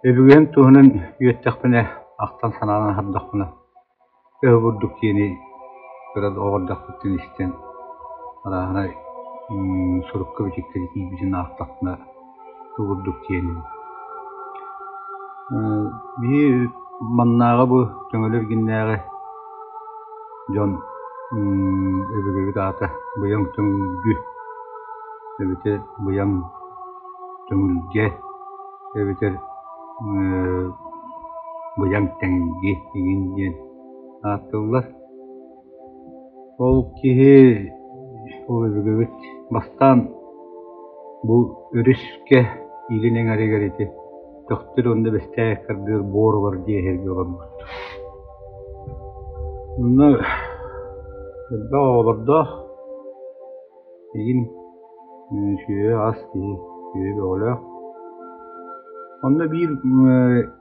Өбүгэм туһунан үөттэхпинэ, ахтан-санаан аһардахпына, төһө курдук диэни кыра оҕо эрдэхпиттэн истэн, арааһынай сурукка-бичиккэ киирбитин аахтахпына, бу курдук диэни. Биһи маннааҕы бу Төҥүлү эргиннээҕи дьон өбүгэбит аата Быйаҥ Төҥүлгү эбэтэр Быйаҥ Төҥүлгэ эбэтэр Быйаҥ Тэҥилги игин диэн ааттыыллар. Ол киһи ол өбүгэбит бастаан бу өрүскэ илин эҥэригэр ити Төхтүр уонна Бэстээх ыккардыгар буор ылар диэһэргэ олорбут. Онно элбэх оҕолордоох, игин сүөһү-ас киһи сүөһү бөҕөлөөх. Онно биир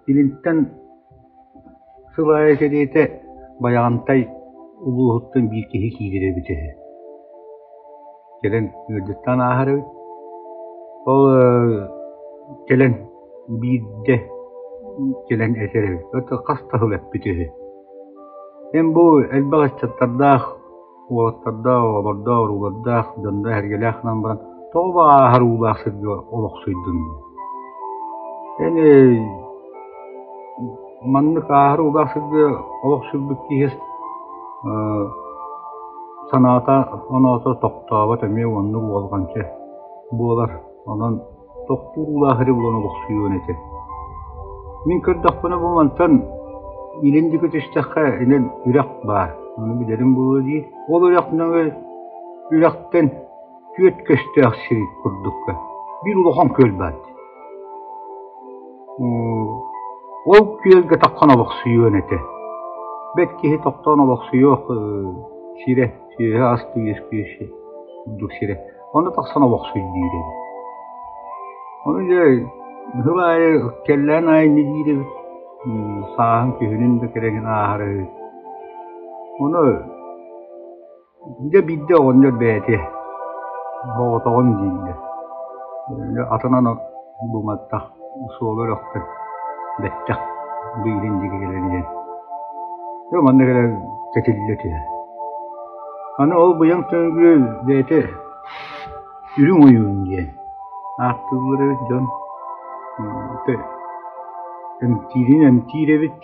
илинтэн сыл аайы кэриэтэ Байаҕантай улууһуттан биир киһи киирэр эбит үһү. Кэлэн ыалдьыттаан ааһар эбит. Ол кэлэн биирдэ кэлэн этэр эбит. Это хас да сыл эппит үһү. Эн бу элбэх ыччаттардаах уолаттардаах, оҕолордоох, уруулардаах, дьонноох-сэргэлээх гынан баран тоҕо бу ааһар уулаах сиргэ олохсуйдуҥ диэн. Эн маннык ааһар уулаах сиргэ олохсуйбут киһи санаата оноото тохтообот эмиэ оннук уолҕамчы буолар. Онон тохтуур уулаах эрэ булан олохсуйуон этэ. Мин көрдөхпүнэ бу мантан илин диэки түстэххэ инэн үрэх баар. Ону билэрим буолуо дии. Ол үрэх нөҥүө үрэхтэн түөрт көстөөх сир курдукка биир улахан күөл баар дии. Ол күөлгэ таххан олохсуйуон этэ. Бэт киһи тохтоон олохсуйуох сирэ, сүөһү ас үөскүө курдук сирэ. Ону тахсан олохсуй диир эбит. Ону дьэ сыл аайы кэллээн аайы инньэ диир эбит. Сааһын күһүнүн да кэрэҥин ааһар үһү. Ону дьэ биирдэ оҕонньор бэйэтэ оҕотоҕун дииллэр. Атынан буматтах суола өрөхтөн бэттэх бу илин диэки кэлэн иһэн дьэ манна кэлэн кэтиллэ түһэр. Аны ол быйаҥ төҥүлү бэйэтэ Үрүҥ ойуун диэн ааттыыллар эбит дьон эмтиирин эмтиир эбит,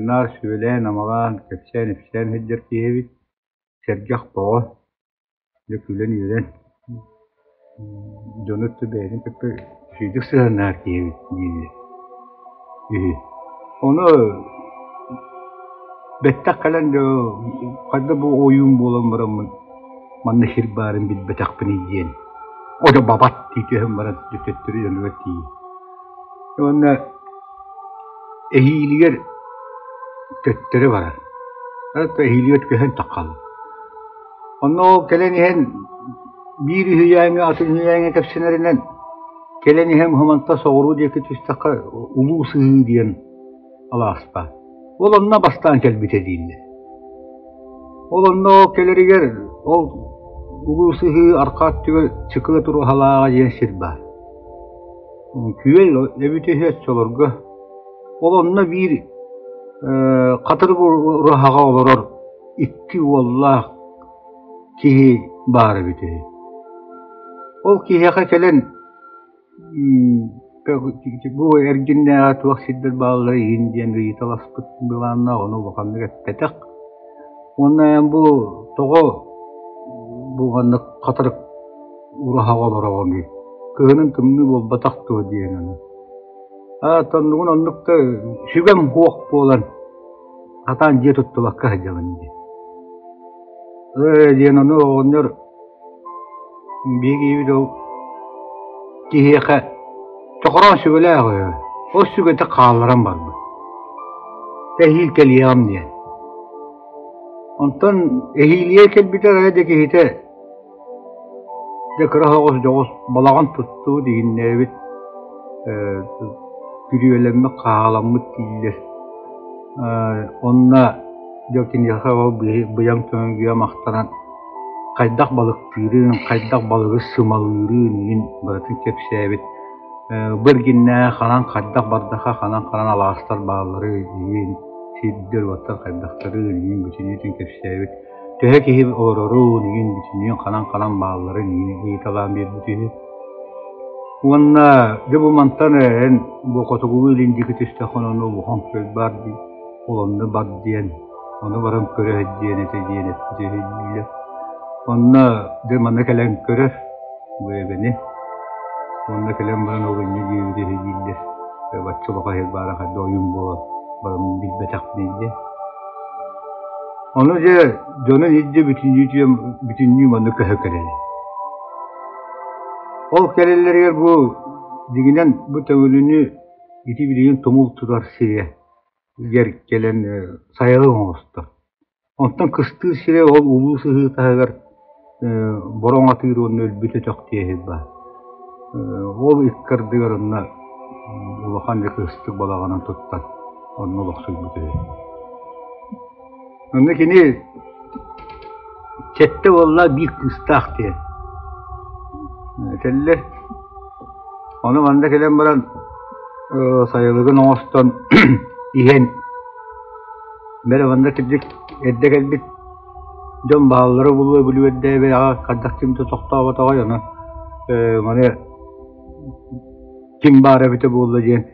наар сүбэлээн-амалаан, кэпсээн-ипсээн сылдьар киһи эбит, сэргэх бөҕө. Дьэ күлэн-үөрэн дьону өттө бэйэтин кытта үчүгэйдик сыһыаннаһар киһи эбит дииллэр үһү. Ону бэттэх кэлэн дьэ хайдах бу ойуун буолан бараммын манна сир баарын билбэтэхпиний диэн одо бабат дии түһэн баран төттөрү дьонугар тиийэн. Уонна эһиилигэр төттөрү барар. Эһиилигэр көһөн таххаллар. Онно ол кэлэн иһэн биир үһүйээҥҥэ атын үһүйээҥҥэ кэпсэнэринэн кэлэн иһэн Хомонто соҕуруу диэки түстэххэ Улуу Сыһыы диэн алаас баар. Ол онно бастаан кэлбитэ дииллэр. Ол онно ол кэлэригэр ол Улуу Сыһыы арҕаа өттүгэр Чыкыа Туруһалааҕа диэн сир баар. Күөл эбитэ үһү оччолорго. Ол онно биир хатырык ураһаҕа олорор икки уоллаах киһи баар эбит үһү. Ол киһиэхэ кэлэн бу эргиннээҕи туох сирдэр бааллара иһин диэн ыйыталаспыт былааннаах, ону улаханнык эппэтэх. Уонна эн бу тоҕо бу маннык хатырык ураһаҕа олороҕунуй? Кыһынын тымныы буолбатах дуо диэн ону. Аа, оннугун оннук да сүгэм суох буолан Сатаан дьиэ туттубакка сылдьабын дии. Ээ диэн ону оҕонньор биһиги киһибит ол киһиэхэ чохороон сүгэлээх үһү. Ол сүгэтэ хаалларан барбыт. Эһиил кэлиэҕим диэн. Онтон эһиилигэр кэлбитэ эрэ да киһитэ Дьэ кыра соҕус дьоҕус балаҕан туттубут иһиннээбит күрүөлэммит хааламмыт дииллэр Онно дьэ киниэхэ ол быйаҥ төҥүргүйэ махтанан хайдах балыктыырын, хайдах балыгы сымалыырын иһин барытын кэпсээбит. Бу эргиннээх ханан хайдах бардаха ханан ханан алаастар бааллары иһин сирдэр-уоттар хайдахтарын иһин бүтүннүүтүн кэпсээбит. Төһө киһи олорорун иһин бүтүннүүн ханан-ханан баалларын иһин ыйыталаан биэрбит үһү. Уонна дьэ бу мантан эн бу хотугулуу илин диэки түстэххинэ ону улахан күөл баар дии, ол онно бар диэн, ону баран көрө диэн этэ диэн эппит үһү дииллэр. Онно дьэ манна кэлэн көрөр бу эбэни. Уонна кэлэн баран ол инньэ диэбит үһү дииллэр. Бачча улахан сир баара хайда ойуун буолан баран билбэтэхпиний диэн. Ону дьэ дьонун илдьэ бүтүннүү бүтүннүү манна көһө кэлэллэр. Ол кэлэллэригэр бу дьиҥинэн бу Төҥүлүнү ити билигин тумул турар сиригэр кэлэн сайылык оҥостор. Онтон кыстыыр сирэ ол улуу сыһыы таһыгар бороҥ атыыр уонна өлбүт өтөх диэһи баар. Ол икки ардыгар онно улахан дьэ кыстык балаҕанын туттан онно олохсуйбут үһү. Онно кини сэттэ уоллаах биир кыыстаах диэн этэллэр. Ону манна кэлэн баран сайылыгын оҥостон иһэн бэл манна кырдьык эрдэ кэлбит дьон бааллара буолуо бүлүбэрдээбэтэҕэ хайдах ким да тохтооботоҕой ону маны ким баар эбитэ буолла диэн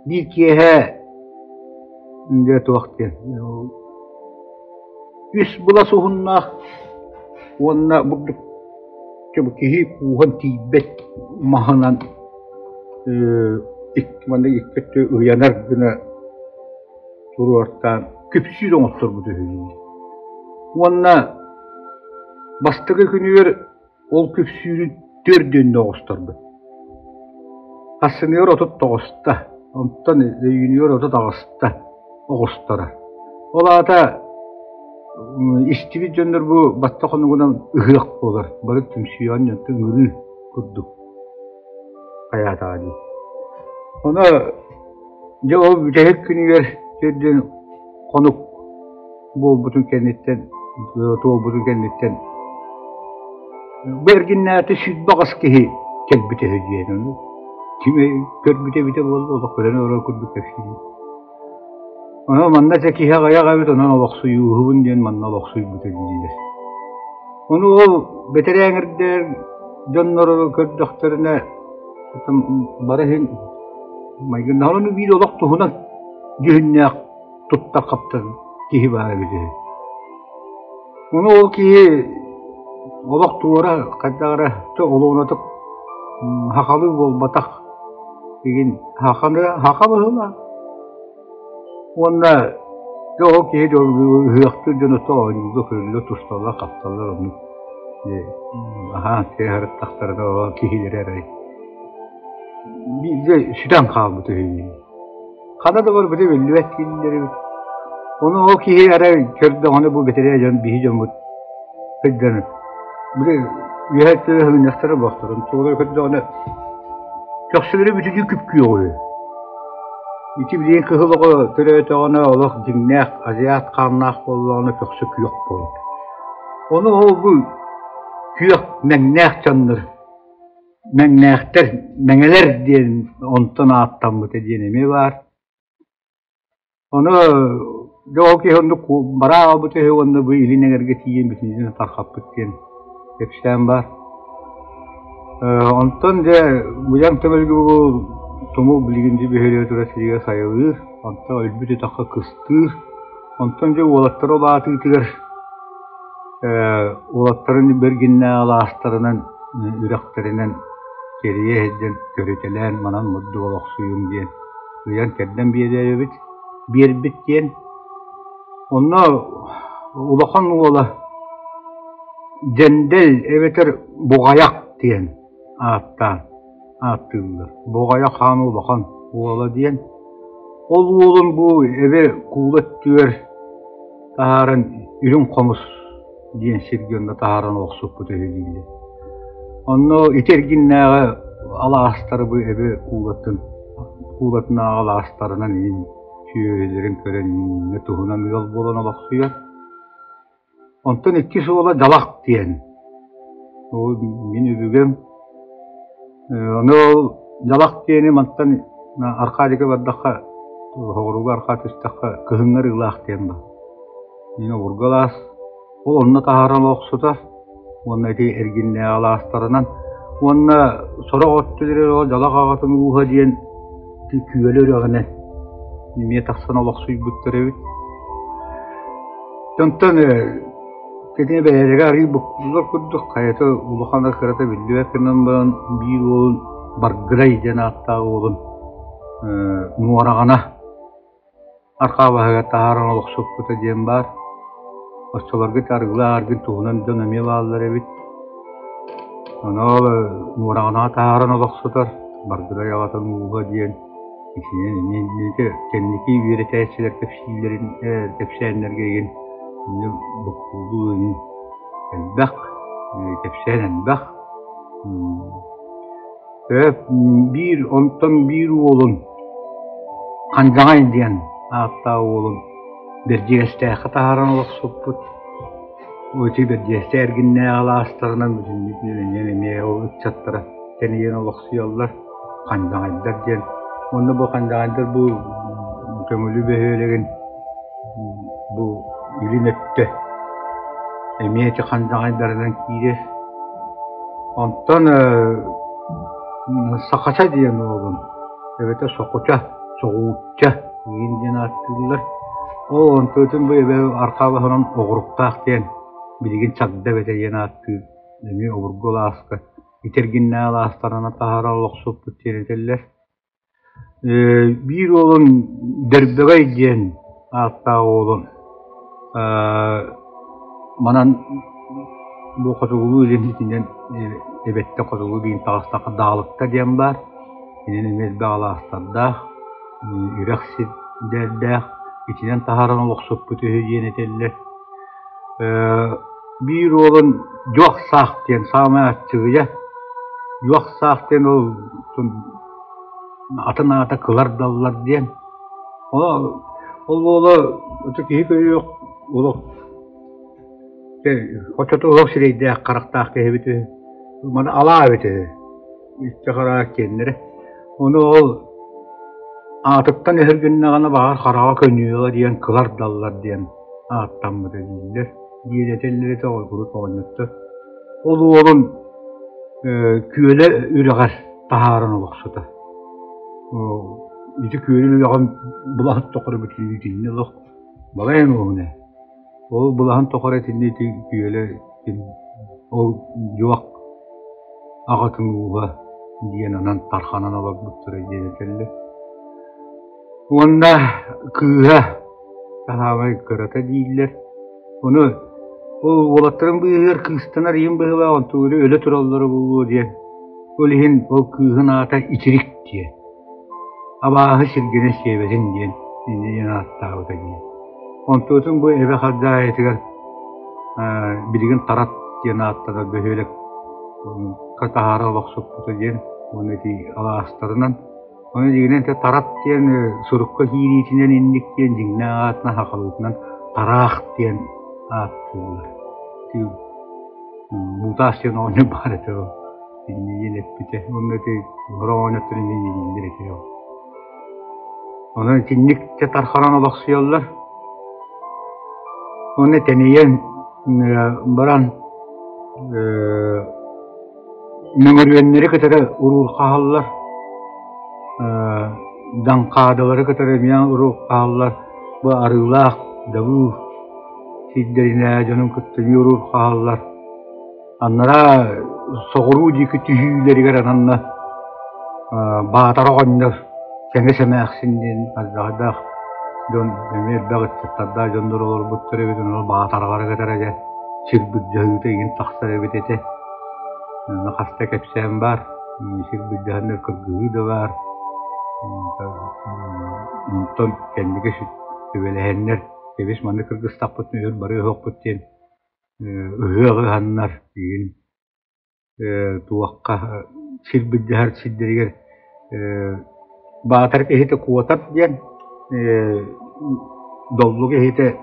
биир киэһэ дьэ туох диэн үс былас уһуннаах уонна бурдук киһи кууһан тиийбэт маһынан маннык икки өттү ыйанар гына туруортаан күпсүүр оҥотторбут үһү Уонна бастакы күнүгэр ол күпсүүрүн төрдүөннэ оҕустарбыт. Хассыныгар 39-та, онтон өйүүнүгэр 38-та оҕустара. Ол аата истибит дьоннор бу батта хонугунан ыһыах буолар, бары түмсүйэҕин дьонтон ыҥырыы курдук хайаатаҕа дии. Ону дьэ ол бүтэһик күнүгэр төрдүөн хонук буолбутун кэнниттэн, туолбутун кэнниттэн бу эргиннээти 28 киһи кэлбит үһү диэн ону ким көрбүтэ эбитэ буолла олох көрөн олорор курдук кэпсиир. Онон манна дьэ киһи аҕыйах эбит онон олохсуйууһубун диэн манна олохсуйбута дииллэр. Ону ол бэтэрээҥирдэр дьоннору көрдөхтөрүнэ бары иһин майгыннаһан ону биир олох туһунан дьүһүннээх туттар-хаптар киһи баар эбит үһү. Ону ол киһи олох туора хайдах эрэ олуонатык сахалыы буолбатах игин саханы саха быһыылаах уонна дьэ ол киһи ыһыахтыыр дьоно оонньуулга көрүллэ тусталлар хапталлар оннук аһаан сиэ сырыттахтарына ол киһилэрэ эрэ биирдэ сүтэн хаалбыт үһү Хана да барбыта биллибэт дииллэр эбит. Ону ол киһи эрэ көрдөҕүнэ бу бэтэрээ дьон биһи дьоммут сылдьан били үөһэ өттүгэр ыһыгынньахтара буолуохтарын тугу көрдөҕүнэ көхсүлэрэ бүтүннүү күп-күөх үһү. Ити билигин кыһыл оҕо төрөөтөҕүнэ олох дьиҥнээх азиат хааннаах буоллаҕына көхсө күөх буолар. Ону ол бу күөх мэҥнээх дьоннор Мэҥнээхтэр, мэҥэлэр диэн онтон ааттаммыта диэн эмиэ баар. Ону дьэ ол киһи оннук бараа аҕалбыт үһү уонна бу илин эҥэргэ тиийэн бүтүннүү тархаппыт диэн кэпсээн баар. Онтон дьэ быйаҥ төбөлгө бу тумул билигин дьэ бөһүөлэгэ турар сиригэр сайылыыр, онтон өлбүт өтөххө кыстыыр. Онтон дьэ уолаттара улаатыытыгар Уолаттарын бэргиннээх алаастарынан, үрэхтэринэн кэрийэ сылдьан көрүтэлээн манан мурдук олохсуйуҥ диэн ыйан-кэрдэн биэрэр эбит, биэрбит диэн. Онно улахан уола Дьэндэл эбэтэр Буҕайах диэн ааттаан ааттыыллар. Буҕайах хаан улахан уола диэн. Ол уолун бу эбэ куула өттүгэр таһааран Үрүҥ Хомус диэн сиргэ онно таһааран олохсуппут үһү дииллэр. Онно ити эргиннээҕи алаастары бу эбэ куулатын куулатынааҕы алаастарынан иин сүөһүлэрин көрөн ииҥҥэ туһунан ыал буолан олохсуйар. Онтон иккис уола Далах диэн. Ол мин өбүгэм. Ону ол Дьалах диэни мантан Аркадийга бардахха, соҕурууга арҕаа түстэххэ кыһыҥҥы арыылаах диэн баар. Мин обургу алаас, ол онно таһааран олохсутар уонна ити эргиннээҕи алаастарынан уонна сорох өттүлэрэ ол дьалах аҕатын ууһа диэн күөлү үрэҕинэн эмиэ тахсан олохсуйбуттар эбит. Онтон кини бэйэлэрэ арыый буккуллар курдук хайата улахана кырата биллибэт гынан баран биир уолун Баргыдай диэн ааттаах уолун Нуораҕана Арҕаа баһыгар таһааран олохсуппута диэн баар. Оччолорго ити арыгылаах аргын туһунан дьон эмиэ бааллар эбит. Ону ол Нуораҕанаҕа таһааран олохсутар, Баргыдай аҕатын ууһа диэн итинэн эмиэ кэнники үөрэтээччилэр кэпсииллэрин кэпсээннэргэ игин буккуллуу игин элбэх, кэпсээн элбэх. Биир онтон биир уолун Хандаҕай диэн ааттаах уолун Бэрдьигэстээххэ таһааран олохсуппут. Ити Бэрдьигэстээх эргиннээҕи алаастарынан бүтүннүү эмиэ ол ыччаттара тэнийэн олохсуйаллар Хандаҕайдар диэн. Уонна бу Хандаҕайдар бу Төҥүлү бөһүөлэгин бу илин өттө эмиэ ити Хандаҕайдарынан киирэр. Онтон Сахача диэн уолун эбэтэр Сокуча, Соҕуучча диэн диэн ааттыыллар. Ол онтуотун бу эбэ арҕаа баһынан Оҕуруктаах диэн билигин Чагда эбэтэ диэн ааттыыр эмиэ обургу алааска итиргиннээх алаастарынан таһааран олохсуппут диэн этэллэр. Биир уолун Дөрбөгөй диэн ааттаах уолун манан бу хотугулуу илин итинэн эбэттэн хотугулуу диэн таҕыстахха Даалыкта диэн баар. Кинини эмиэ элбэх алаастардаах, үрэх сирдэрдээх, итинэн таһааран олохсуппут үһү диэн этэллэр. Биир уолун Дьуох Саах диэн саамай аччыгыйа. Дьуох Саах диэн ол атын аата Кылар Даллар диэн. Ол уола киһи көрүөх олох оччото олох сирэйдээх харахтаах киһи эбит үһү. Маны алаа эбит үһү. Икки хараҕа киэннэрэ. Ону ол аатыттан өһүргэннэҕинэ баҕар хараҕа көнүөҕэ диэн Кылар Даллар диэн ааттаммыта дииллэр. Диэн этэллэр этэ урут оҕонньоттор. Ол уолун Күөлэ үрэҕэр таһааран олохсута. Ити күөлүн үрэҕин былаһын тухары бүтүннүү итиннэ олох балайан уһун ээ. Ол былаһын тухары итиннэ ити күөлэ ол дьуох аҕатын ууһа диэн онон тарханан олорбуттара диэн этэллэр. Уонна кыыһа саамай кырата дииллэр. Ону ол уолаттарын быыһыгар кыыстанар ийэм быһыылаах онтугура өлө тураллара буолуо диэн. Ол иһин ол кыыһын аата Итирик диэн. Абааһы сиргэнэ сиэбэтин диэн инньэ диэн ааттаабыта дии. Онтуотун бу Эбэ Халдьаайытыгар билигин Тарат диэн ааттанар бөһүөлэк таһаара олохсуппута диэн уонна ити алаастарынан Ону дьиҥинэн ити Тарат диэн сурукка киириитинэн инник диэн дьиҥнээх аатынан сахалыытынан Тараах диэн ааттыыллар. Буутаас диэн оҕонньор баар этэ ол. Инньэ диэн эппитэ. Уонна ити сорох оҕонньоттор эмиэ инньэ этэ ол. Онон итинник дьэ тарханан олохсуйаллар. Уонна тэнийэн баран Мөҥүрүөннэри кытары уруурхаһаллар, Дьаҥхаадалары кытары эмиэ уруурхаһаллар, бу Арыылаах, Дабыы сирдэринээ дьонун кытта эмиэ уруурхаһаллар. Анараа соҕуруу диэки түһүүлэригэр ананна Баатара оҕонньор Кэҥэс эмээхсин диэн ардахардаах дьон эмиэ элбэх ыччаттардаах дьоннор олорбуттар эбит, ону Баатаралары кытары дьэ сир былдьаһыыта игин тахсар эбит этэ. Онно хаста кэпсээн баар, сир былдьаһаннар кыргыһыы да баар. Онтон кэнники сүбэлэһэннэр, кэбис манна кыргыстахпытына өр барыа суохпут диэн ыһыах ыһаннар игин туохха сир былдьаһар сирдэригэр Баатар киһитэ куотар диэн доллу киһитэ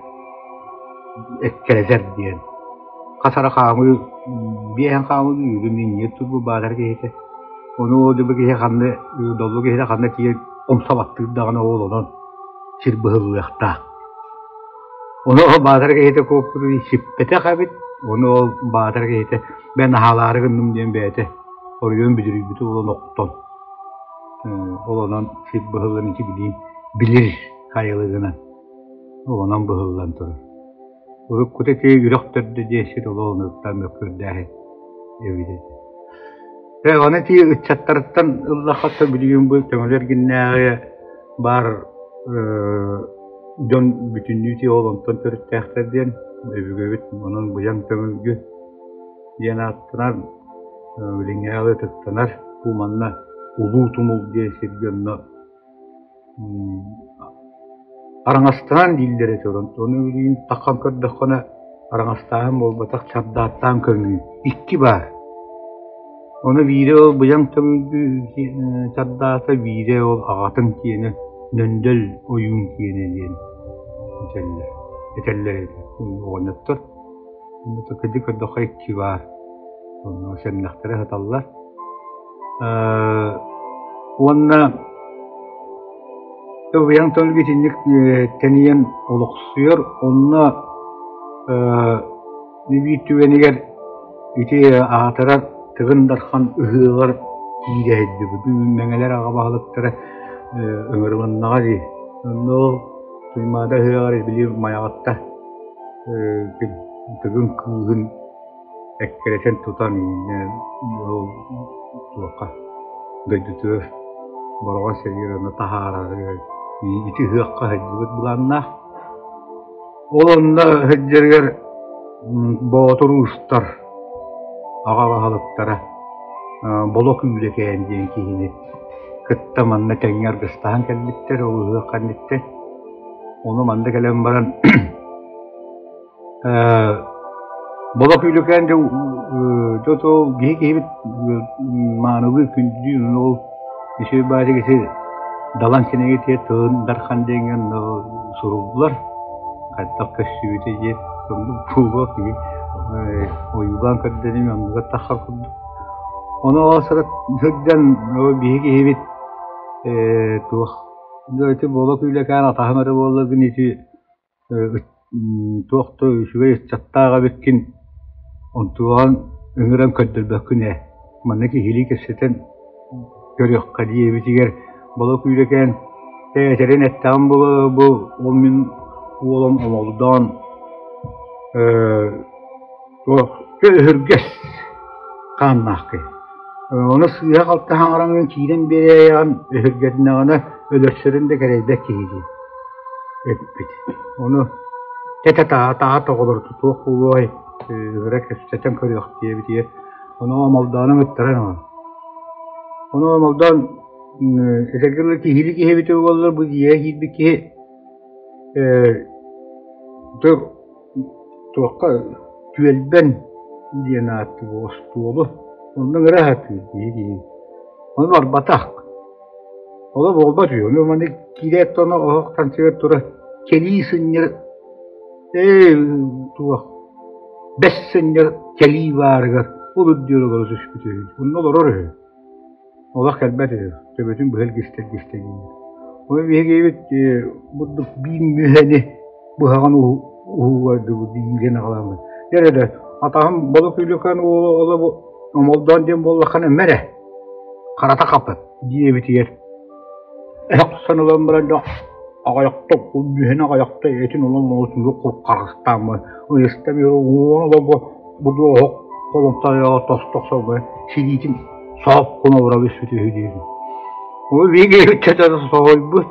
эккирэтэр диэн хас эрэ хаамыы биэһэн хаамыы үүрүм инньэ турбут баатар киһитэ. Ону ол киһи ханна доллу киһи ханна тиийэн умса баттыыр даҕаны ол онон сир быһыллыахтаах. Ону ол баатар киһитэ куоппутун сиппэтэх эбит, ону ол баатар киһитэ бэн наһаалаары гынным диэн бэйэтэ оройуон бүдүрүйбүтэ буолан охтон ол онон сир быһыллан ити билиин билир хайылыгынан ол онон быһыллан турар. Уруккута ити үрэх төрдө диэн сир олоҕун ырыттан мөккүөрдээһин эбит этэ. Э, ону ити ыччаттарыттан ыллахха билигин бу Төҥүлү эргиннээҕи баар дьон бүтүннүү ити ол онтон төрүттээхтэр диэн өбүгэбит онон быйаҥ төҥүлгү диэн ааттанар билиҥҥи ытыктанар бу манна Улуу Тумул диэн сиргэ онно Араҥастаан дииллэр этэ ону билигин таххан көрдөххүнэ араҥастааһын буолбатах чардааттаан көмүү икки баар. Ону биирэ ол быйаҥ төҥүлгү чардаата, биирэ ол аҕатын киэнэ Нөндөл ойуун киэнэ диэн этэллэр этэллэр этэ оҕонньоттор. Кырдьык көрдөххө икки баар. Онно сэмнэхтэрэ сыталлар. Уонна Быйаҥ тылга итинник тэнийэн олохсуйар, онно биир түгэнигэр ити аатырар Тыгын Дархан ыһыаҕар киирэ сылдьыбыт. Мэҥэлэр аҕа баһылыктара ыҥырылыннаҕа дии. Онно ол Туймаада ыһыаҕар били Майаҕатта Тыгын кыыһын эккирэтэн тутан ол туохха дойдутугар Бороҕон сиригэр онно таһаарары ити ыһыахха сылдьыбыт былааннаах. Ол онно сылдьарыгар Боотур уустар аҕа баһылыктара Боло Күүлэкээн диэн киһини кытта манна тэҥҥэ аргыстаһан кэлбиттэр ол ыһыах кэнниттэн. Ону манна кэлэн баран Боло Күүлэкээн дьэ дьэ ол киһи киһибит маанылыы күндү ол үчүгэй баайдык ити Далан кинигэтигэр Тыгын Дархан диэҥҥэ суруллар хайдах көстүбүтэ диэн соннук буолуо киһи ойуулаан көрдөрүм оннугар тахсар курдук. Ону ол сылдьан биһи киһибит туох ити Боло Күүлэкээн атаһым эрэ буолла гын ити Туох да үчүгэй ыччаттаах эбиккин, онтуоҕун ыҥыран көрдөрбөккүн ээ, манна киһилии кэпсэтэн көрүөххэ диэбитигэр Боло Күүлэкээн этэрин эттэҕим буолуо бу ол мин уолум Омолдоон туох өһүргэс хааннаах киһи. Ону сыыһа-халты хаҥараҥҥын киирэн биэрээйэҕин өһүргэтинэҕинэ өлөрсөрүн да кэрэйбэт киһи дии эппит. Ону тэтэ-таата оҕолору тутуох буолуой, ыҥыра кэпсэтэн көрүөх диэбитигэр ону Омолдоону ыҥыттаран ылан. Ону Омолдоон этэргэ дылы киһилии киһи эбитэ буоллар бу дьиэҕэ киирбит киһи Туохха түөлбэн диэн ааттыыр остуолу онно ыҥыра сатыыр киһи киһи. Ону барбатах. Оло буолбат үһү. Ону маны киирээт да ону оһох таҥсыгар тура кэлии сынньар ээ туох бэс сынньар кэлии баарыгар ол үрдүгэр олоро түспүт үһү. Онно олорор үһү. Олох кэлбэт үһү, төбөтүн быһа илгистэ-илгистэ дииллэр. Ону биһигибит бурдук биир мүһэни быһаҕын уһугар иилэн аҕаламмыт. Дьэ эрэ, атаһым Болук Үлүкэн уола ола бу Омолдоон диэн буоллаххына мэрэ, харата хаппыт диэбитигэр охсон ылан баран дьэ аҕыйахта мүһэни аҕыйахта этин ылан оҕотугар куркарыстааммын ыйыстан уола бу Бу оһох холумтайаҕа тостох сорбойон силиитин сооппун оборо түспүт үһү диибин. Ол биһиги ыччата соһуйбут.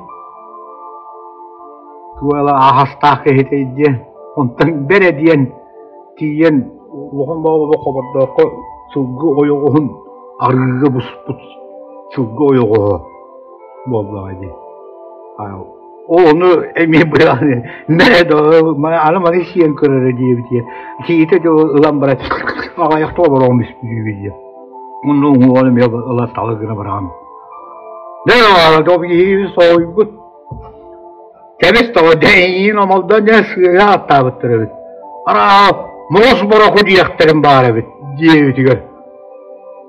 Туола аһастаах киһитэй диэн, онтон бэрэ диэн тиийэн улахан баҕа хобордооххо сылгы ойоҕоһун арыыга буспут сылгы ойоҕоһо буоллаҕа дии. Ону эмиэ быраҕан аны маны сиэн көрөрө диэбитигэр киһитэ дьэ ылан баран аҕыйахта олороҕун үспүтүүбүт диэн онно уҥуоҕун эмиэ ыла талы гына быраҕан дьэ соһуйбут кэбис тоҕо дьэ омолдон дьэ сыыһа аттаабыттар эбит араа муус бороку диэхтэрин баар эбит диэбитигэр.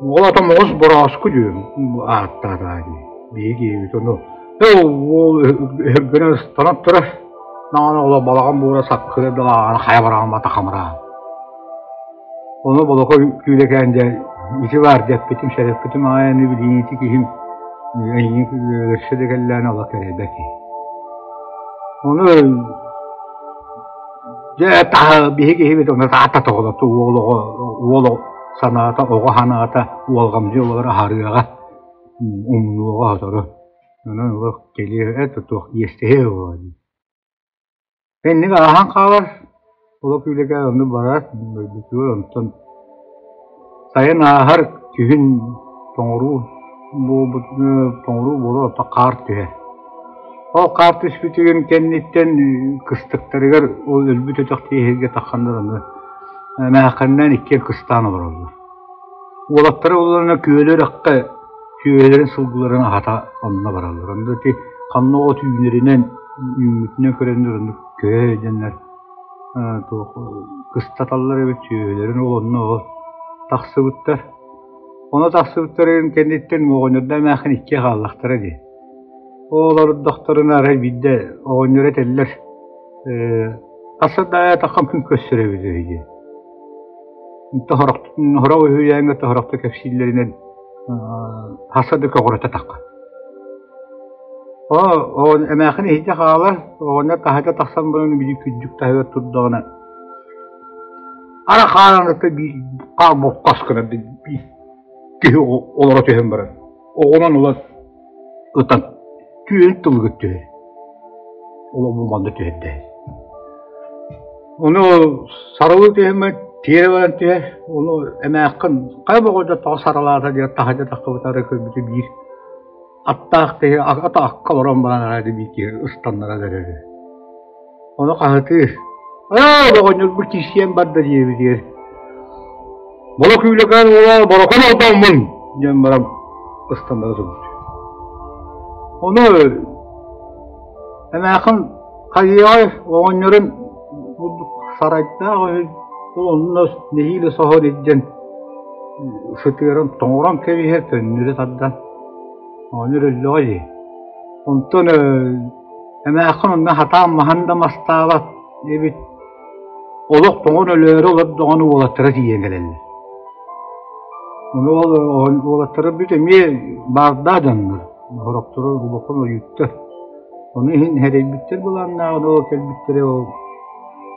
Ол ата Моҕус Борооску диэн ааттаатаҕа дии. Биһиги киһибит ону уол өһүргэнэ ыстанан турар. Наҕана оло балаҕан буура саккыры далааҕына хайа бараҕын хамыраан. Ону Болоко күүлэкээн дьэ ити баар дэппитим, сэрэппитим аҕай аны билигин ити киһим эйигин өлөрсө да кэллэҕинэ олох кэрэйбэт киһи. Ону дьэ таһа биһи киһибит ону таатта тоҕолоту уол оҕо уол санаата оҕо санаата уолҕамдьы олорор аһарыаҕа умнуоҕа сотору. Онон олох кэлиэ э туох иэстэһиэ буолуо дии. Инник ааһан хаалар, олох күүлэкэ оннук барар, дойдутугар онтон сайын ааһар, күһүн тоҥоруу буолбут тоҥоруу буолар, оттон хаар түһэр. Ол хаар түспүтүгүн кэнниттэн кыстыктарыгар ол өлбүт өтөх тиэһиргэ тахханнар аны эмээххиннээн иккиэн кыстаан олороллор. Уолаттара буоллаҕына күөлү үрэххэ сүөһүлэрин, сылгыларын аһата онно бараллар. Онно ити ханна от үүнэринэн, үүммүтүнэн көрөннөр оннук көһө дьэннэр туох кыстаталлар эбит сүөһүлэрин ол онно ол тахсыбыттар. Ону тахсыбыттарын кэнниттэн оҕонньордоох эмээххин иккиэ хааллахтара дии. Ол олордохторуна арай биирдэ оҕонньоро этэллэр ээ хасса да аайы күн көрсөр эбит үһү диэн. Тоһорох үһүйээҥҥэ тоһорохто кэпсииллэринэн хаса да көҕүрэтэ тахха. Оо, эмээхин иһитэ хаалар, оҕонньор таһырдьа тахсан баран били күрдьүк таһыгар турдаҕына ара хаараныта биир хаар боккас гына биир киһи олоро түһэн баран оҕунан ылан ытан түөн тылыгар түһэр. Олоҕум манна түһэрдэ. Ону сарылыы түһэммин тиэрэ баран түһэр. Ону эмээххин хайа боҕойдо тоҕо саралаата диэн таһырдьа тахсыбытары көрбүтэ биир аттаах киһи ата акка олорон баран арай биир киһи ыстаннара эрэр. Ону хаһытыыр. Ээ, оҕонньорбут киирсиэн барда диэбитигэр Боло күүлэкээн уола борокон ордооммун диэн баран ыстаннара турбут. Ону эмээхин хайыаҕай оҕонньорун курдук сарайдаах үһү, ол онно нэһиилэ соһон илдьэн сытыаран тоҥорон кэбиһэр, көннөрү тардан оҕонньор өллөҕө дии. Онтон эмээхин онно хатаан маһын да мастаабат эбит Олох тоҥон өлөөрү олордоҕуна уолаттара тиийэн кэлэллэр. Ону ол уолаттара бүт эмиэ баардаах дьоннор, сорохторо улахан ойууттар. Ону иһин эрэйбиттэр былааннааҕын ол кэлбиттэрэ ол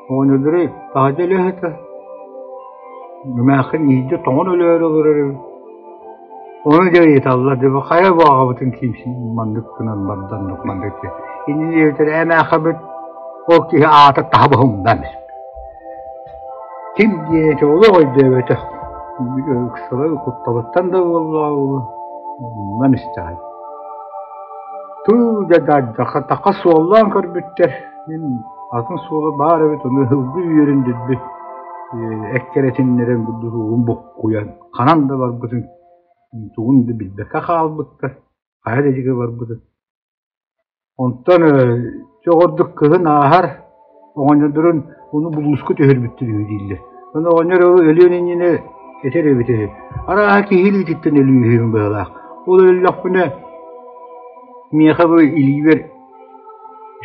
оҕонньордору таһырдьа өлө сытар. Эмээххин иһирдьэ тоҥон өлөөрү олорор эбит. Ону дьэ ыйыталлар, дьэ хайа бу аҕабытын киимсин маннык гынан барданнык маннык диэн. Иннин диэбиттэр эмээххибит ол киһи аата таһа баһымдан Ким диэти олох өйдөөбөтөх. Ыксала кутталыттан да буоллаҕа буолуо. Умнан истэҕин. Туу дьэ таха суоллаан көрбүттэр. Мин атын суола баар эбит, ону ылгы үөрүн дирбит эккирэтиннэрэн бурдугун буккуйан ханан да барбытын тугун да билбэккэ хаалбыттар, хайа да диэки барбытын. Онтон чоҕордук кыһын ааһар, оҕонньордорун ону булууска түһэрбиттэр үһү дииллэр. Ону оҕонньор өлүөн иннинэ этэр эбит үһү, арааһа киһи илиититтэн өлүү үһүбүн быһыылаах. Ол өллөхпүнэ миэхэ бу илиибэр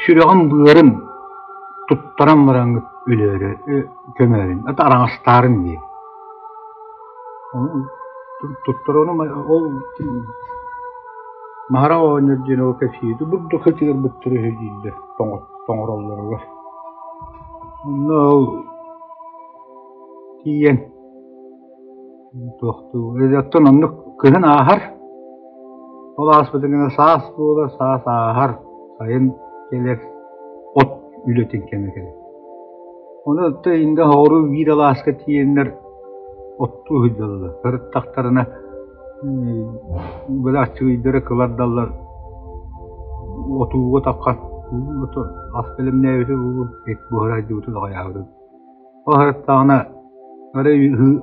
сүрэҕим быарын туттаран бараҥҥыт өлөөрү көмөөрүн, ата араҥастаарын диэн. Туттарыны ол Маһара оҕонньор диэн ол кэпсиирэ бурдук ытыырбыттар үһү дииллэр тоҥороллоругар. Онно ол тиийэн туохтуу оттон оннук кыһын ааһар. Ол ааспытын гына саас буолар, саас ааһар, сайын кэлэр, от үлэтин кэмэ кэлэр. Ону оттон иннэ соҕуруу биир алааска тиийэннэр оттуу сылдьаллар. Сырыттахтарына били аччыгыйдары кылардаллар отууга таххан ас бэлэмнээбитэ буолуо, эт буһараайдыбытын аҕыйаабытын. Ол сырыттаҕына арай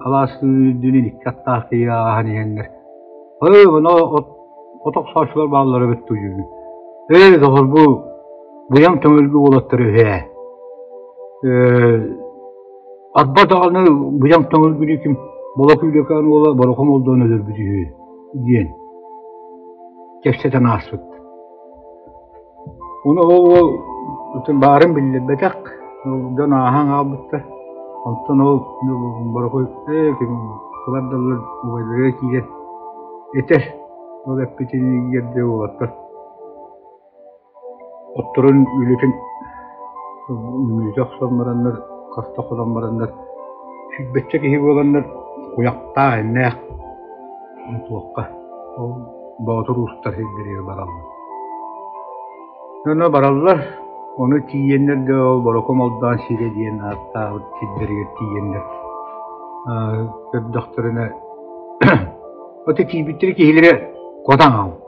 алаас үрдүнэн икки аттаах киһи ааһан иһэннэр «Эй, ону от охсооччулар бааллара эбит дуу» диибин. «Ээ, доҕор, бу быйаҥ төҥүлгү уолаттар үһү ээ. Ээ, арба даҕаны быйаҥ төҥүлгүнү ким Болокуйдакаан уола Борохом Олдоон өлөрбүт үһү диэн кэпсэтэн ааспыт. Ону ол уол баарын биллэрбэтэх, дьон ааһан хаалбыттар. Онтон ол Борокуй ээ кылардаллар убайдарыгар киирэн этэр. Ол эппитин иһигэр уолаттар Отторун үлэтин үҥүүтэ охсон бараннар, хаста хонон бараннар, сүүрбэччэ киһи буоланнар куйахтаах иннээх туохха ол Боотур уустар сирдэригэр бараллар. Онно бараллар, ону тиийэннэр да ол Бороком Олдоон сирэ диэн ааттаабыт сирдэригэр тиийэннэр көрдөхтөрүнэ Ити тиийбиттэрэ киһилэрэ куотан хаалбыт,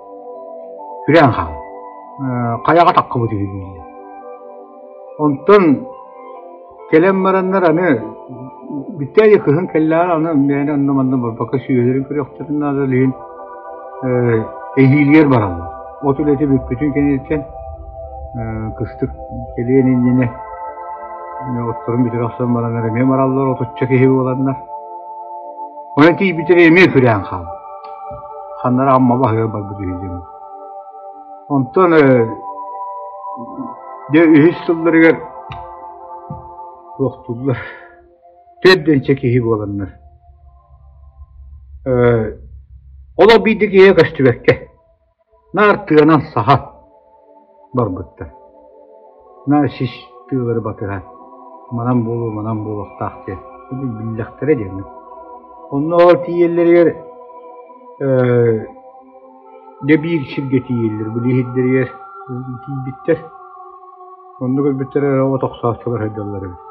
күрээн хаалбыт, хайаҕа таххыбыт үһү дииллэр. Онтон кэлэн бараннар аны бүтээйи кыһын кэллэҕинэ аны мээнэ онно-манна барбакка сүөһүлэрин көрүөхтэрин наада илин эһиилигэр бараллар. От үлэтэ бүппүтүн кэнниттэн кыстык кэлиэн иннинэ отторун бүтэрэ охсон бараннар эмиэ бараллар отучча киһи буоланнар. Онон тиийбиттэрэ эмиэ күрээн хаалбыт. Ханна эрэ Амма баһыгар барбыт үһү диэн. Онтон дьэ үһүс сылларыгар туохтууллар төрдүнчэ киһи буоланнар олох биирдэ киһиэхэ көстүбэккэ Наар тыанан саһа барбыттар. Наар сис тыалары батыһан, манан буолуо, манан буолуохтаах диэн биллэхтэрэ диэн. Онно ол тиийэллэригэр дьэ биир сиргэ тиийэллэр, били иһирдэригэр тиийбиттэр. Онно көрбүттэрэ эрэ от охсооччулар сылдьаллар эбит.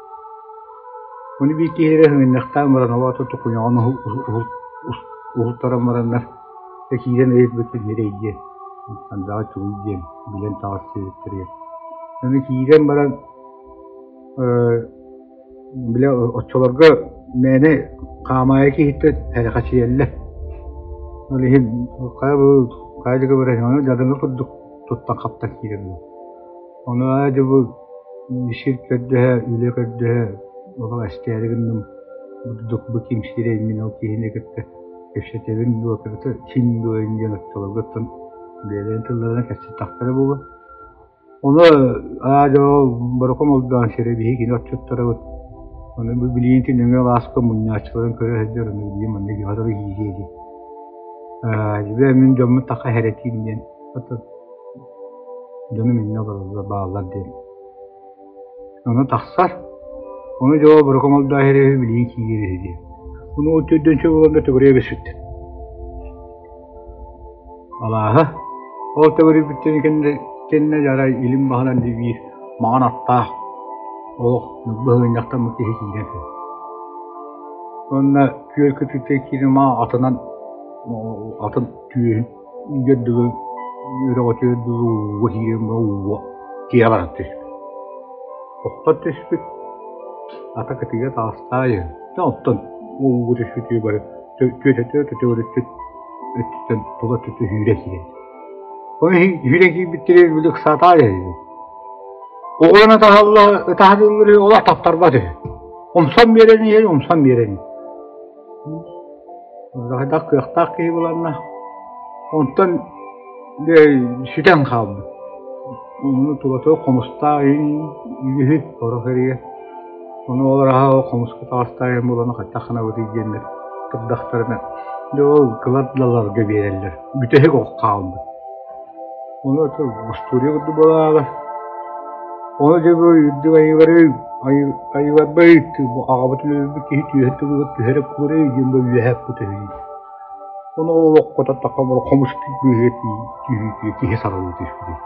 Ону биир киһи эрэ сыгынньахтаан баран, ол аата тукуйаҕын уһултаран бараннар Дьэ киирэн ыйытбыппын ньирэй диэн, андаҕа тугуй диэн билэн таҕыстыбыттарыгар. Аны киирэн баран били оччолорго мээнэ хаамаайы киһиттэн сэрэхэчийэллэр. Ол иһин хайа бу хайа дьыгы баран ону дьадаҥы курдук туттан-хаптан киирэр буолар. Ону аа дьэ бу сир көрдөһө, үлэ көрдөһө олох эстээри гынным бурдук бу ким сирэй мин ол киһини кытта кэпсэтэбин дуо, кыбыта син дуо диэн оччолорго оттон бэйэлэрин тылларынан кэпсэттэхтэрэ буолуо. Ону аа дьэ ол бороком олдоон сирэ биһи кини отчуттарабыт. Ону бу билигин ити нөҥүө алааска мунньааччыларын көрө сылдьар, ону билигин манна киһи киириэ дии. Аа дьэ мин дьоммут таха хэрэтиим диэн оттон дьонум инньэ олороллор бааллар диэн. Ону тахсар. Ону дьэ бороком олдоон сирэ билигин киириэ үһү диэн. Ону ол төрдүөн сөп буолан да төгүрүйэ бэспиттэр. Алааһа ол төгүрүйбүттэрин кэннэ кэннэ дьарай илин баһынан биир маҥан аттаах олох быһыынньахтаммыт киһи киирэн кэлэр. Уонна күөл кытыытыгар киирэн маа атынан атын түөһүн дьөрдүгү өрөҕөтүгэр дылы ууга киирэн баран ууга тиэ баран түспүт. Охтон түспүт, ата кытыыга таҕыстаайы, оттон ууга түспүтүгэр бары түөтэ төгүрүччү өттүттэн тула өттүттэн сүүрэн киирэн. Ону сүүрэн киирбиттэригэр били ыксаатаҕа дьэ Оҕолорун ытаһаллар олох таптарбат үһү. Умсан биэрэн иһэр, умсан биэрэн иһэр. Хайдах кыахтаах киһи буланна. Онтон сүтэн хаалбыт. Ону тулатыгар хомустаах үһү сорох эрийэр. Ону ол араһа хомуска таҕыстаайан буолан хайдах гынабытый диэннэр турдахтарына, дьэ ол кылардаларга биэрэллэр. Бүтэһик ох хаалбыт. Ону остуоруйа курдук буолаалар. Ону дьэ бу үрдүк айыылары айыыларбай аҕабыт өлөрбүт киһи түөһэ тылыгар түһэрэ куурай диэн бу үөһэ эппит үһү. Ону ол олоххо таттахха хомус быыһыгар түһүүтүгэр киһи сарылыы түспүтүй.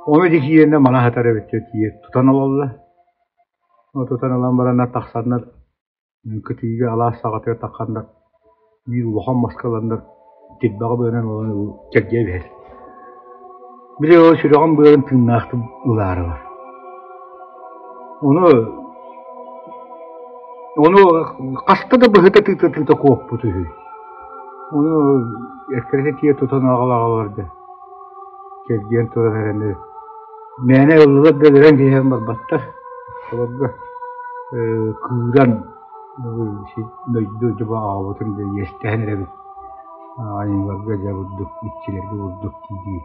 Ону ити киирэннэр мана сытар эбит тиийэ тутан ылаллар. Тутан ылан бараннар тахсаннар кытыыга алаас саҕатыгар тахханнар биир улахан маска ыланнар тирбэҕэ быанан ылан чэрдийэ биһэр. Били ол сүрэҕин быарын тыыннаахтык ылаарылар. Ону ону хаста да быһыта тыыта-тыыта куоппут үһү. Ону эккирэтэ тиийэ тутан аҕала-аҕалар да Чэлгиэн туран эрэн мээнэ ыллылар да өлөрөн киһиэн барбаттар. Олорго кыыран Дойду дьоно аҕабытын дьэ иэстэһэн эрэбит, айыыларга дьэ бурдук, иччилэргэ бурдук дии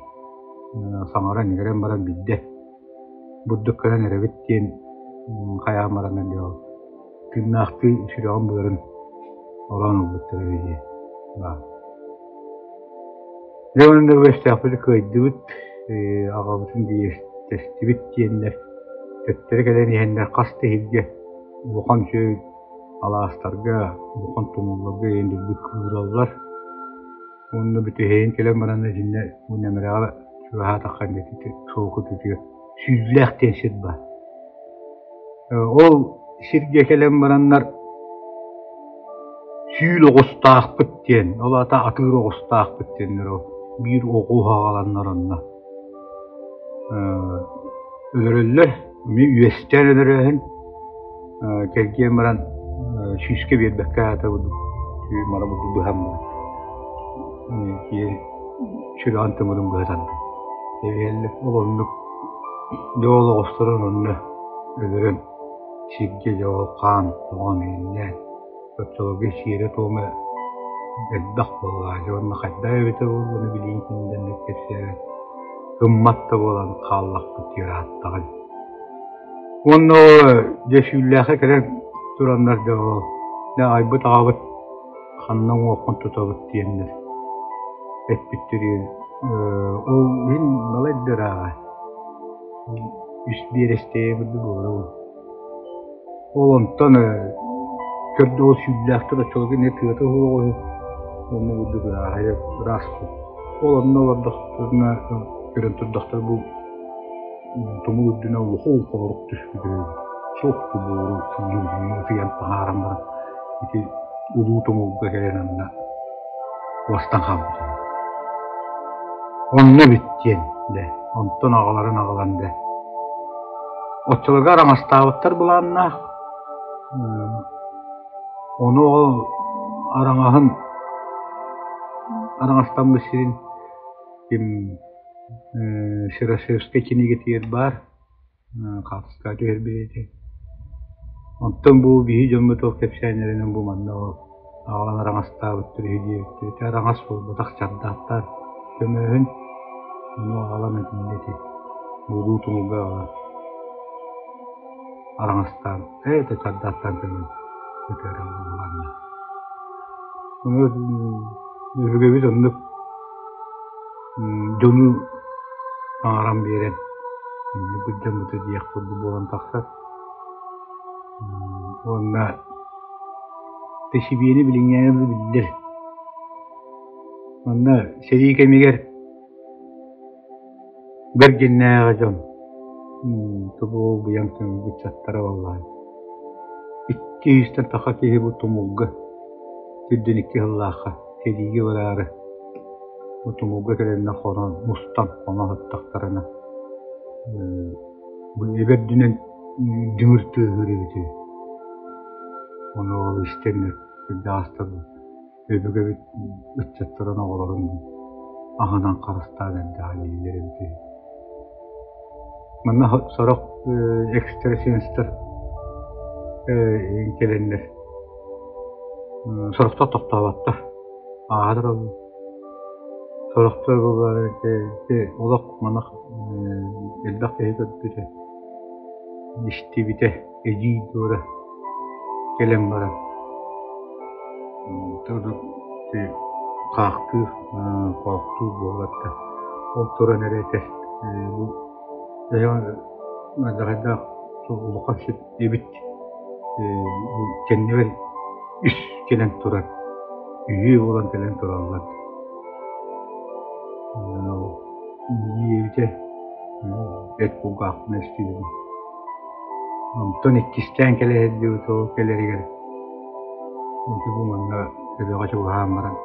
саҥаран-иҥэрэн баран биирдэ бурдук гынан эрэбит диэн хайаан баран дьэ ол тыыннаахтыы сүрэҕин-быарын ороон ылбыттара үһү дии. Дьэ уонна үгэстээхпит кыайдыбыт, аҕабытын иэстэстибит диэннэр төттөрү кэлэн иһэннэр хас да иһирдьэ улахан үчүгэй алаастарга, улахан тумулларга иэндирбит кыыраллар. Уонна бүтэһигин кэлэн баран итиннэ бу Нэмирэҕэ чугаһаатахха ити суолку түтүө Сүүллээх диэн сир баар. Ол сиргэ кэлэн бараннар сүүл оҕустаахпыт диэн, ол аата атыыр оҕустаахпыт диэннэр ол биир оҕуһу аҕаланнар онно өлөрөллөр, эмиэ үөстээн өлөрөөһүн кэлгиэн баран сүүскэ биэрбэккэ аата мара быһан баран киһи сүрэҕин тымырын быһа тардан кэбиһэллэр. Ол оннук дьэ ол оҕустарын онно өлөрөн сиргэ дьэ ол хаан тоҕон иҥнээн оччолорго сиэрэ-туома элбэх буоллаҕа дьэ уонна хайдах эбитэ буолла ону билигин кинилэргэ кэпсээбэт гыммат да буолан хааллахпыт ырааттаҕын. Уонна дьэ сүүллээххэ кэлэн тураннар дьэ ол дьэ айбыт аҕабыт ханна уҥуоххун тутабыт диэннэр эппиттэригэр ол иһин балайда ырааҕа үс биэрэстэйэ курдук буолара Ол онтон көрдө ол сүүллээхтэр оччолорго эмиэ тыата суох үһү онно курдук ырааһыйа ыраас Ол онно олордохторуна көрөн турдахтара бу тумул үрдүнэн улахан холорук түспүт үһү суох тубуору ытыйан таһааран баран ити улуу тумулга кэлэн анна уостан хаалбыт үһү. Онно эбит диэн дэ онтон аҕаларын аҕалан дэ Оччолорго араҥастаабыттар былааннаах, ону ол араҥаһын араҥастаммыт сирин ким Серошевскай кинигэтигэр баар хаартыскаҕа түһэрбит этэ. Онтон бу биһи дьоммут ол кэпсээннэринэн бу манна ол аҕалан араҥастаабыттар үһү диэбиттэр. Ити араҥас буолбатах чардааттаах көмөһүн ону аҕалан этиннэ ити Улуу тумулга аҕалан араҥастаан ээ это чардааттаан көмөн ытыараллар Ону өбүгэбит оннук дьону таҥаран биэрэн инник быдьаммыта диэх курдук буолан тахсар. Уонна Тэсибиэни билиҥҥээҥи биллэр. Манна сэрии кэмигэр бэргиннээҕи дьон тобу быйаҥ ыччаттара буоллаҕа. Икки үстэн таха киһи бу тумулга үрдүн икки сыллаахха сэриигэ бараары бу тумулга кэлэннэр хонон мустан хоно сыттахтарына бу эбэ үрдүнэн дүҥүр тыаһыыр эбит үһү. Ону ол истэннэр кырдьаҕастар өбүгэбит ыччаттарын оҕолорун аһынан харыстаан эрдэҕэ дииллэр эбит үһү. Манна сорох экстрасенстэр кэлэннэр сорохтор тохтооботтор, ааһа тураллар. Сорохтор буоллар олох манах элбэх киһи көрбүтэ, истибитэ, эдьиий Дора кэлэн баран хаахтыыр, хоохтуур буоллар да, ол туран эрэ этэр бу алдьархайдаах улахан сир эбит кэннибэр үс кэлэн турар, үһүө буолан кэлэн тураллар. Диэбитэ эт кулгаахпын истибитим. Онтон иккистээн кэлэ сылдьыбыт ол кэлэригэр ити бу манна эбэҕэ чугаһаан баран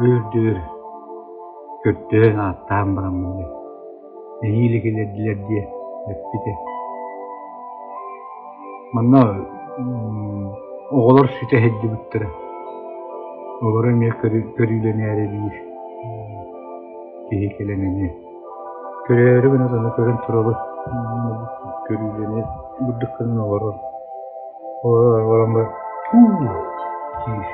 өөр-дөр көрдөөн ааттаан бараммын эһиили кэлэрдилэр диэ эппитэ. Манна оҕолор сүтэ сылдьыбыттара. Олору эмиэ көрүүлэнээри биир киһи кэлэн эмиэ көрөөрү гына дьону көрөн турабыт. Көрүүлэнэ бурдук гынан олорор. Олорон баран "Һуу" диир.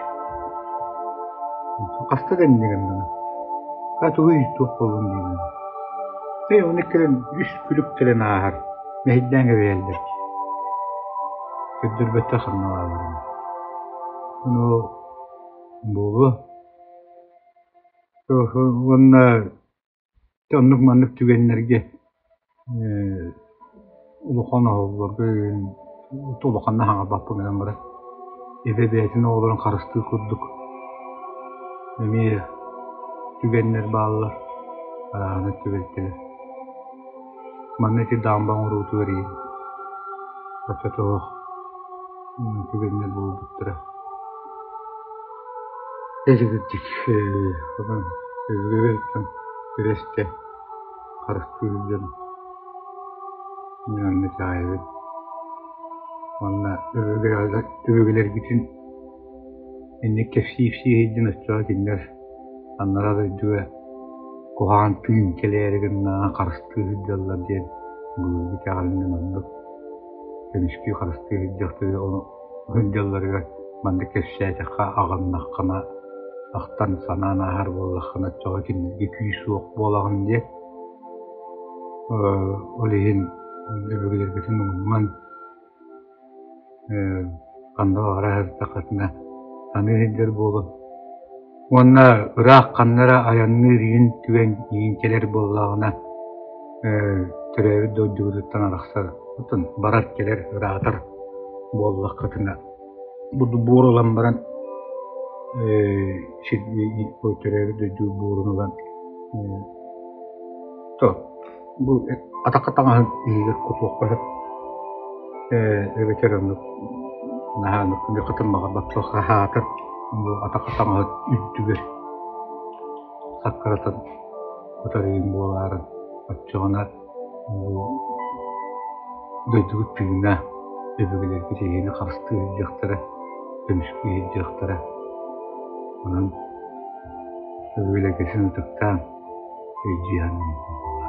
Хаста да инньэ гынна. Хаа тугуй туох буоллун диибин. Ээ ону кэлэн үс күлүк кэлэн ааһар, мэһэйдээн кэбиһэллэр. Көрдөрбөттөр ханна баалларын. Ону буолуо. Уонна оннук-маннык түгэннэргэ улахан оһоллорго улаханнык хаҥарбаппын гынан баран эбэ бэйэтин оҕолорун харыстыыр курдук эмиэ түгэннэр бааллар арааһынай түбэлтэлэр. Манна ити даамба оҥоруутугар оччотооҕу түгэннэр буолбуттара. Ити кырдьык күрэстэ харыстыыр дьон мин онно итэҕэйэбин уонна өбүгэлэрбитин инник кэпсии-ипсии сылдьан оччоҕо кинилэр анараа дойдуга куһаҕан тыын кэлээри гыннаҕына харыстыы сылдьаллар диэн былыргы итэҕэлинэн оннук көмүскүү харыстыы сылдьахтара ону сылдьалларыгар маннык кэпсээтэххэ аҕыннаххына ахтан санаан ааһар буоллаххына оччоҕо кинилэргэ күүс суох буолаҕын диэн ол иһин өбүгэлэрбитин умнумаҥ ханна баҕарар сырыттаххытына саныы сылдьар буолуҥ уонна ыраах ханна эрэ айанныыр иин түгэн иин кэлэр буоллаҕына төрөөбүт дойдубутуттан арахсар оттон барар-кэлэр ыраатар буоллаххытына буор ылан баран төрөөбүт дойду буорун ылан бу атахха таҥаһын иһигэр кутуохха сөп эбэтэр оннук наһаа оннук баҕарбат хаһаатар бу атахха таҥаһын үрдүгэр саккыратан кутарыйын буолаарын оччоҕуна дойдубут тыына өбүгэлэрбит эһиэни харыстыы сылдьыахтара, көмүскүү сылдьыахтара. Онон өбүгэлэргитин ытыктаан өйдүү саныыбын.